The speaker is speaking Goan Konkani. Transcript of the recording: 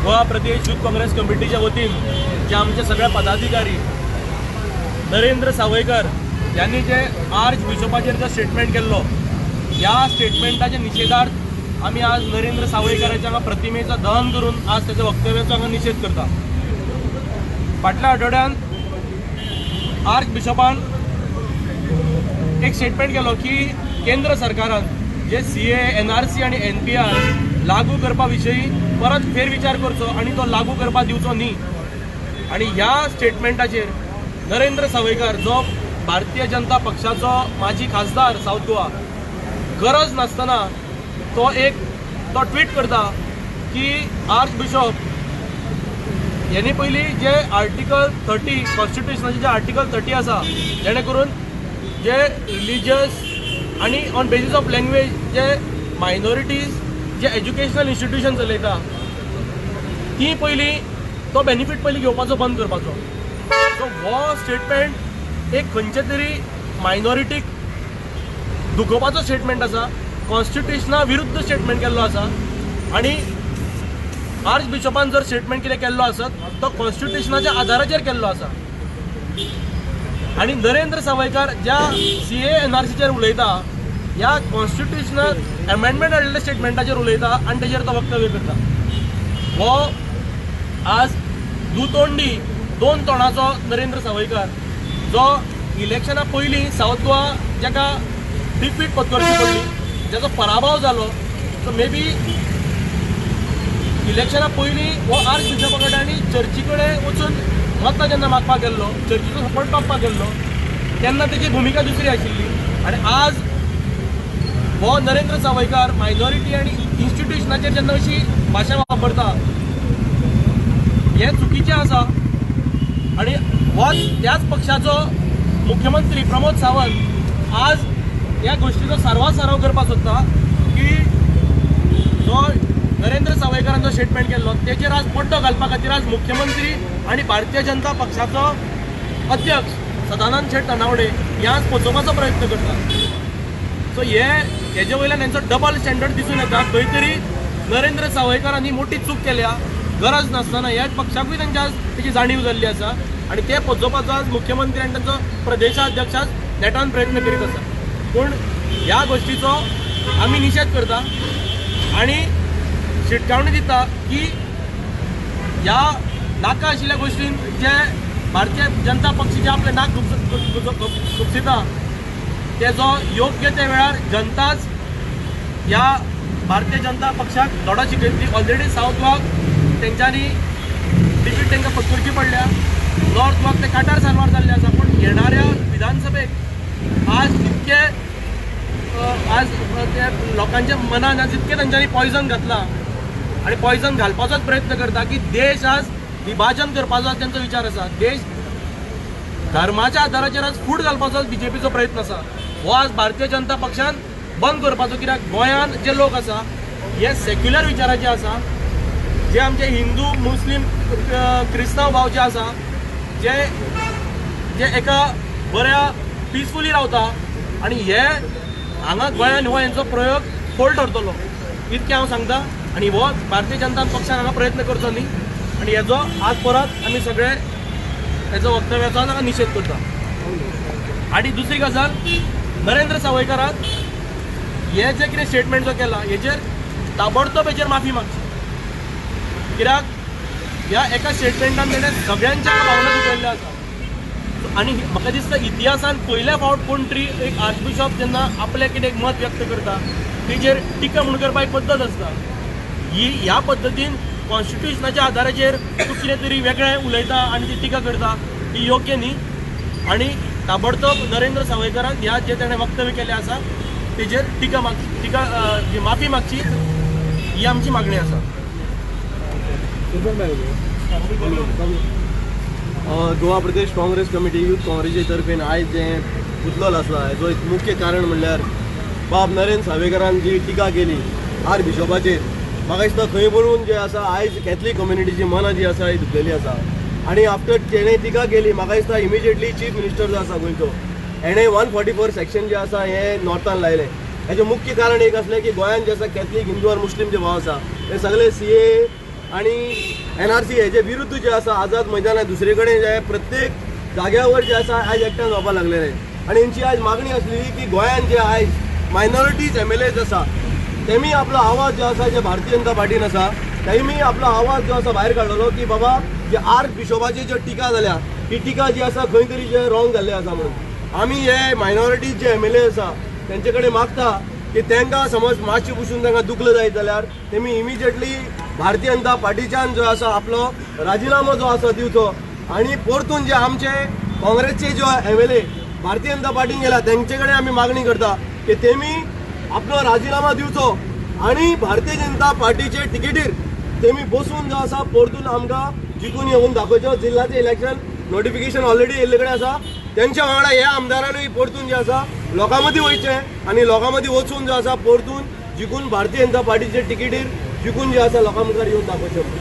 गोवा प्रदेश यूथ काँग्रेस कमिटीच्या वतीन जे आमचे सगळे पदाधिकारी नरेंद्र सावयकर यांनी जे आर्च बिशोपाचेर जो स्टेटमेंट केल्लो, ह्या स्टेटमेंटाच्या निशेधार्थ आमी आज नरेंद्र सावयकराच्या हांगा प्रतिमेचो दहन करून आज त्याच्या वक्तव्याचो हांगा निशेध करता. फाटल्या आठवड्यान आर्च बिशोपान एक स्टेटमेंट केलो की केंद्र सरकारान जे सीए, एनआरसी आनी एनपीआर लागू करपा विशयी परत फेरविचार करचो आनी तो लागू करपा दिवचो न्ही. आनी ह्या स्टेटमेंटाचेर नरेंद्र सावयकर जो भारतीय जनता पक्षाचो माजी खासदार सावथ गोवा, गरज नासतना तो एक तो ट्वीट करता की आर्च बिशॉप यांनी पयलीं जे आर्टिकल 30 कॉन्स्टिट्युशनाचे जे आर्टिकल 30 आसा, जेणे करून जे रिलिजियस आनी on basis of language J minorities J educational institution चलयता ती पयलीं तो बेनिफीट पयलीं घेवपाचो बंद करपाचो. सो हो स्टेटमेंट एक खंयचे तरी मायनॉरिटीक दुखोवपाचो स्टेटमेंट आसा, कॉन्स्टिट्युशना विरुद्ध स्टेटमेंट केल्लो आसा. आनी आर्च बिशॉपान जर स्टेटमेंट कितें केल्लो आसत तो कॉन्स्टिट्युशनाच्या आदाराचेर केल्लो आसा. आनी नरेंद्र सावयकार ज्या सीए एनआरसीचेर उलयता, ह्या कॉन्स्टिट्युशनल अमेंडमेंट हाडलेल्या स्टेटमेंटाचेर उलयता आनी तेजेर तो वक्तव्य करता. हो आज दुतोंडी दोन तोंडाचो नरेंद्र सावयकार जो इलेक्शना पयलीं सावथ गोवा जाका डिफीट पत्करची पडली, जाचो पराभव जालो, सो मे बी इलेक्शना पयलीं हो आर्च बिशॉपा कडेन आनी चर्ची कडेन वचून मतां जेन्ना मागपाक गेल्लो, चर्चीचो सपोर्ट मागपाक गेल्लो, तेन्ना तेजी भुमिका दुसरी आशिल्ली. आनी आज हो नरेंद्र सावयकार मायनॉरिटी आनी इन्स्टिट्युशनाचेर जेन्ना अशी भाशा वापरता हें चुकीचें आसा. आनी हो त्याच पक्षाचो मुख्यमंत्री प्रमोद सावंत आज ह्या गोश्टीचो सारवासारव करपाक सोदता की जो नरेंद्र सावयकारान जो स्टेटमेंट केल्लो तेचेर आज पड्डो घालपा खातीर आज मुख्यमंत्री आनी भारतीय जनता पक्षाचो अध्यक्ष सदानंद शेट तानावडे हे आज पचोवपाचो प्रयत्न करता. सो हे हेजे वयल्यान हेंचो डबल स्टँडर्ड दिसून येता. खंय तरी नरेंद्र सावयकारांनी मोठी चूक केल्या, गरज नासतना ह्या पक्षाकूय तांच्या आज तेची जाणीव जाल्ली आसा आनी ते पचोवपाचो आज मुख्यमंत्री आनी तांचो प्रदेशाध्यक्ष आज नेटान प्रयत्न करीत आसा. पूण ह्या गोश्टीचो आमी निशेध करता आनी शिटकावणी दिता की ह्या नाका आशिल्ल्या गोश्टीन जे भारतीय जनता पक्ष जे आपलें नाक खुपसिता तेजो योग्य त्या वेळार जनताच ह्या भारतीय जनता पक्षाक धडो शिकयतली. ऑलरेडी सावथ गोवाक तेंच्यांनी डिफीट तांकां पत्करची पडल्या, नॉर्थ गोवाक ते काटार सारवार जाल्ले आसा. पूण येणाऱ्या विधानसभेक आज इतके आज ते लोकांच्या मनान आज इतकें तेंच्यांनी पॉयजन घातलां आनी पॉयजन घालपाचोच प्रयत्न करता की देश आज विभाजन करपाचो आज तेंचो विचार आसा. देश धर्माच्या आदाराचेर आज फूट घालपाचो बीजेपीचो प्रयत्न आसा. हो आज भारतीय जनता पक्षान बंद करपाचो, कित्याक गोंयांत जे लोक आसा हे सेक्युलर विचाराचे आसा, जे आमचे हिंदू मुस्लीम क्रिस्तांव भाव जे आसा जे जे एका बऱ्या पिसफुली रावता आनी हे हांगा गोंयांत हो हेंचो प्रयोग फोल ठरतलो इतकें हांव सांगता. आनी हो भारतीय जनता पक्षान हांगा प्रयत्न करचो न्ही आनी हेजो आज परत आमी सगळे हेजो वक्तव्याचो हांगा निशेध करता. आनी दुसरी गजाल, नरेंद्र सावयकारान हे जे कितें स्टेटमेंट जो केला हेजेर ताबडतोब हेजेर माफी मागची, कित्याक ह्या एका स्टेटमेंटान तेणें सगळ्यांच्या भावना दुखयल्ल्यो आसा. आनी म्हाका दिसता इतिहासान पयल्या फावट कोण तरी एक आर्चबिशॉप जेन्ना आपलें कितें एक मत व्यक्त करता तेजेर टिका म्हणून करपाक एक पद्दत आसता. ही ह्या पद्दतीन कॉन्स्टिट्युशनाच्या आदाराचेर तूं कितें तरी वेगळें उलयता आनी ती टिका करता ही योग्य न्ही. आनी ताबडतोब नरेंद्र सावयकारान ह्या जे तेणें वक्तव्य केलें आसा तेजेर टिका मागची, टिका माफी मागची ही आमची मागणी आसा. गोवा प्रदेश काँग्रेस कमिटी यूथ काँग्रेसी तर्फेन आयज जें पुतलो आसला हेजो एक मुख्य कारण म्हणल्यार बाब नरेंद्र सावयकारान जी टिका केली आर बिशॉपाचेर, म्हाका दिसता खंय बरोवन जे आसा आयज कॅथलीक कम्युनिटीची मनां जी आसा ही दुखलेली आसा. आनी आफ्टर तेणें टिका केली म्हाका दिसता इमिजिएटली चीफ मिनिस्टर जो आसा गोंयचो हेणें 144 सेक्शन जे आसा हें नॉर्थान लायलें. हेजें मुख्य कारण एक आसलें की गोंयांत जे आसा कॅथलीक हिंदू आनी मुस्लीम जे भाव आसा हे सगळे सीए आणि एनआरसी हेजे विरुद्ध जे आसा आझाद मैदानात दुसरे कडेन जे प्रत्येक जाग्यावर जे आसा आयज एकठांय जावपाक लागलेले. आनी हेंची आयज मागणी आसली की गोंयांत जे आयज मायनॉरिटीज एमएलएज आसा तेमी आपलो आवाज जो आसा, जे भारतीय जनता पार्टीन आसा तेमी आपलो आवाज जो आसा भायर काडलेलो की बाबा जे आर्क बिशोबाची ज्यो टिका जाल्या ही टिका जी आसा खंय तरी जे रॉंग जाल्ले आसा म्हणून आमी हे मायनॉरिटीज जे एमएलए आसा तेंचे कडेन मागता की तांकां समज मातशें बसून तांकां दुखलें जायत जाल्यार तेमी इमिजिएटली भारतीय जनता पार्टीच्यान जो आसा आपलो राजिनामो जो आसा दिवचो आनी परतून जे आमचे काँग्रेसचे जो एमएलए भारतीय जनता पार्टीन गेला तेंचे कडेन आमी मागणी करता की तेमी आपलो राजिनामा दिवचो आनी भारतीय जनता पार्टीचे तिकेटीर तेमी बसून जो आसा परतून आमकां जिखून येवन दाखोवचो. जिल्ल्याचे इलेक्शन नोटिफिकेशन ऑलरेडी येयल्ले कडेन आसा. तेंच्या वांगडा ह्या आमदारानूय परतून जे आसा लोकां मदीं वयचें आनी लोकां मदीं वचून जो आसा परतून जिखून भारतीय जनता पार्टीचे तिकेटीर जिखून जे आसा लोकां मुखार येवन दाखोवचें.